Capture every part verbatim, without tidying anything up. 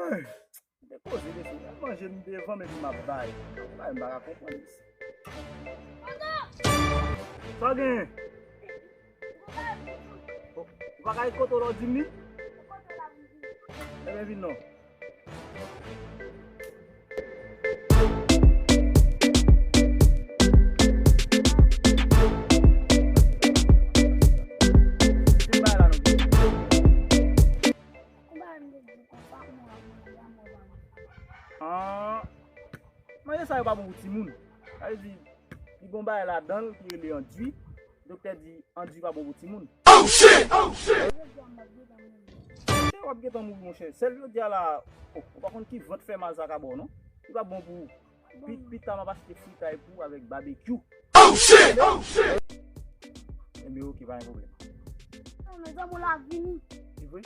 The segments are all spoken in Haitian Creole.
Depoze, depoze. Manje m devan, men m ap bay. Bay, m pa ka konprann isi. Sa w genyen? Ou pa ka ret kote w la w di m li? Ebyen, vin non. Vin bay la non. Konba m te di konsa, mwen ap manje, mwen pa manje. Ah, manje sa yo pa bon pou timoun. Sa vle di, li gon bagay ladan l ki rele andui. Doktè di andui pa bon pou timoun. Oh shit! Oh shit! Jodi a m ap gentan mouri. Monchè, w ap gentan mouri, monchè. Sèl jodi a la, oh, ou pa konn ki vant fè mal sa ka ba w, non? Li pa bon pou ou. Pi, pita m ap achte fritay pou ou avèk babekyou. Oh shit! Oh shit! Enben, oke, pa gen pwoblèm. Non, mezanmi, w la vini. Se vre?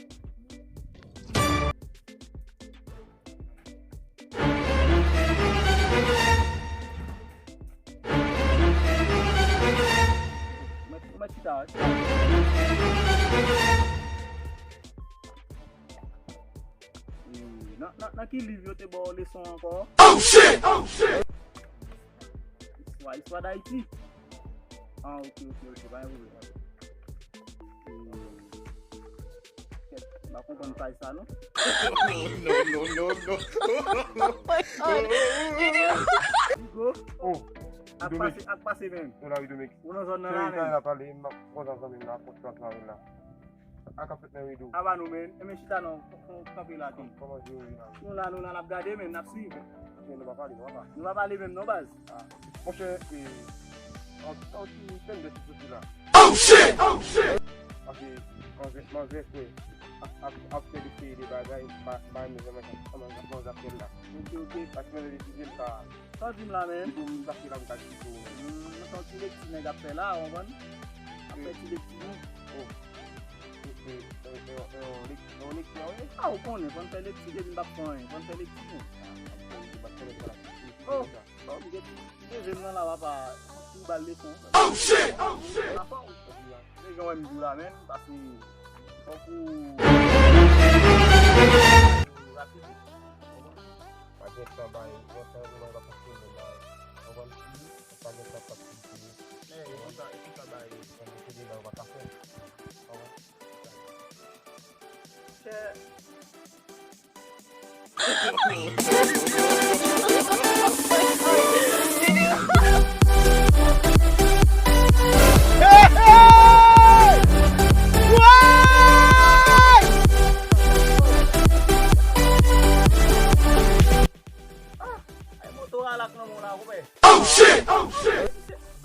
Mwen, mwen chita, chita. E, nan, nan, nan ki liv yo te ba w leson ankò? Oh shit! Oh shit! Istwa, istwa Dayiti. Ah, oke, oke, oke, pa gen pwoblèm. E, kèt, m pa konprann paj sa, non. No, no, no, no. Oh my God. Nico. Oh, ak pase, ak pase menm. Ou nan zòn nan la menm. Pale, m ap kontan zanmi m nan, kontan zanmi m nan. A k ap fèt nan redo. Aba nou, men. Enben chita non, k-, k-, kanpe la, tou. Kòman je ou ye la? Nou la, nou la, n ap gade, men, n ap swiv. Men nou pa pale, nou pa pale. Nou pa pale menm non, baz. Ah. Monchè, e, an, an ti tendens sou soti la. Oh shit! Oh shit! Paske manzè, manzè, frè, ap, ap, ap fè li seri de bagay, m pa, m pa renmen jan manzè, manzè ap fè l la. Oke, oke. Paske manzè deside l pa Sa w di m la, men? Li pou m pase la, m ka di pou ou. Hmm, se yon ti lekti nèg ap fè la, w konprann? Ap fè ti lekti, wi. Oh. Se, se, se, se, se yon lek-, se yon lekti, wi. Ah, ou konnen, fò n fè lekti, depi n p ap fè anyen, fò n fè lekti, men. Ah, m konnen, m pa t konnen sa la. Oh, oh, m gen ti neve m nan la, papa. Ti bal leson. Oh, shit! Oh, shit! Nèg an wè m di w la, men, pase fòk ou rapid. Pa gen tan bay, gen tan nou pa fasilite bay. Konprann? Pa gen tan fasilite. Men, e konsa, e konsa bay. Fasilite la, ou pa ka fè. Konprann? Chè. Ah, ay moto a lak nan men w la, konpè. Oh shit! Oh shit!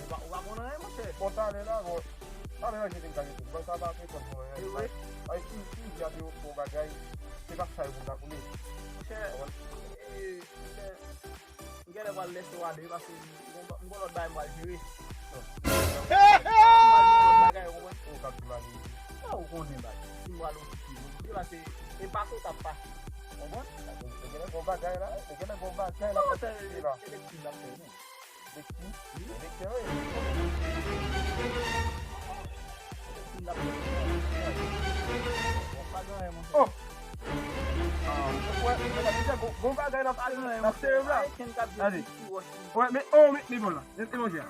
Ou pa, ou pa konn anyen, monchè. Bon, talè la, bon, talè la, je te gade tout. Bon, sa pa fè kòb mwen, hein. Ay, si, si, gade yon bon bagay, se pa sa yo pou ta koule. Monchè, e, monchè, m genlè pral lèse w ale, paske m gon, m gon lòt bagay m pral jere. Hey, hey! M pral jere lòt bagay, ou konprann? Ou ka di mari. Sa ou konnen, bay? Si m pral okipe, okipe, paske e pase w t ap pase. Konprann? Ou genlè gon bagay la, ou genlè gon bagay la. Non, se lekti l ap fè, non. Lekti? Wi. Lekti, wi. Lekti l ap fè. Bon, pa gen anyen, monchè. Oh! Ah, wè, wè, gon, gon bagay l ap, l ap sere m la. Gade. Wè, men, oh, men, men bon la. Men, men manje a.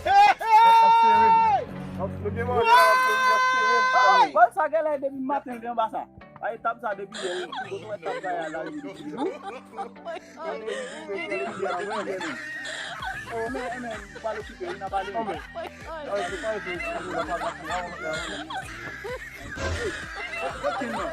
Hey, hey! L ap sere m. L ap, l ap sere m. Bon, sa genlè depi maten l te anba sa. Ay, tab sa depi yè, wi. Ou wè tab sa yè la, wi. Oh, men, men, pa l okipe, wi, n a pale, wi. Oh, men. Hey, kote non?